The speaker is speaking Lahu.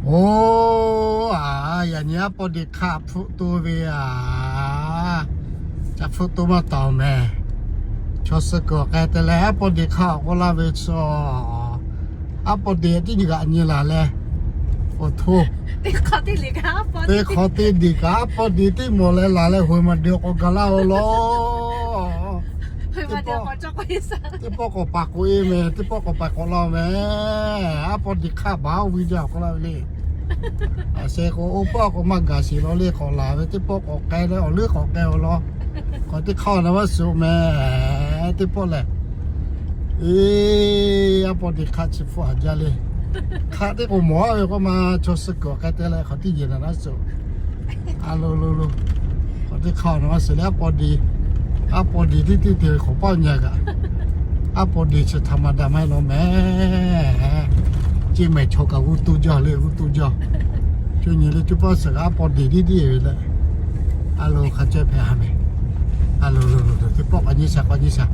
Oˇ, aˬ, yaꞈ nyi aˉ pawˇ deˬ hk'aˆ hpfuhˆ to ve aˬ. Ca hpfuhˆ to maˇ taˍ mehˍ. Chaw suh kuiˬ awˬ k'ai te leh aˉ pawˇ deˬ hk'aˆ awˬ k'oˆ laˇ ve chaw, aˉ pawˇ deˬ tiˉ nyi g'aꞈ nyi laˬ leh, awˬ htoˇ, teˇ hk'awꞈ teˇ deˬ kaꞈ aˉ pawˇ deˬ teˇ mawˬ leh laˬ leh hoꞈ maˬ deˬ awˬ k'awꞈ gaˬ laˇ-oˬ lawˬ. Teˇ pawˆ k'awꞈ paˍ k'oꞈ-e mehˍ, teˇ pawˆ k'awꞈ paˍ k'awꞈ laˇ-oˬ mehˍ. Aˉ pawˇ deˬ hk'aˆ baˬ-oˬ ve jaˇ awˬ k'oˆ laˇ ve le. Aˬ sheh k'o, oˇ pawˆ k'o maˇ gaˬ sheˍ law le, k'awꞈ laˬ ve teˇ pawˆ k'awꞈ k'ai leh awˬ leuˉ k'awꞈ k'ai-oˬ law. K'awꞈ teˇ hk'aˆ na maˇ suhˍ mehˍ. Teˇ pawˆ lehˬ, eˬ, aˉ pawˇ deˬ hk'aˆ chi hpfuhˆ haˍ jaˇ le. Hk'aˆ teˇ k'o mawˬ-a ve k'oˆ ma, chaw suh kuiˬ awˬ k'ai te leh hk'awꞈ tiˉ yeˬ naˍ naˉ suhˍ. A lo lo lo. K'awꞈ teˇ hk'aˆ na maˇ suhˍ le, aˉ pawˇ deˬ, aˉ pawˇ deˬ tiˉ tiˉ te ve hk'awꞈ paˆ nyi-a kaꞈ, aˉ pawˇ deˬ chi htaꞈ maˇ daꞈ maˇ heˆ law mehˍ. Ceˇ mehˍ chaw kaꞈ g'uˇ toˇ jaˇ le, g'uˇ toˇ jaˇ. Cuˇ nyi le, cuˇ paˆ suhˍ kaꞈ aˉ pawˇ deˬ tiˉ tiˉ ve leh, a lo hk'a ceh hpehꞈ ha mehˍ. A lo lo lo, teˇ pawˆ k'awꞈ nyi shaˍ, k'awꞈ nyi shaˍ.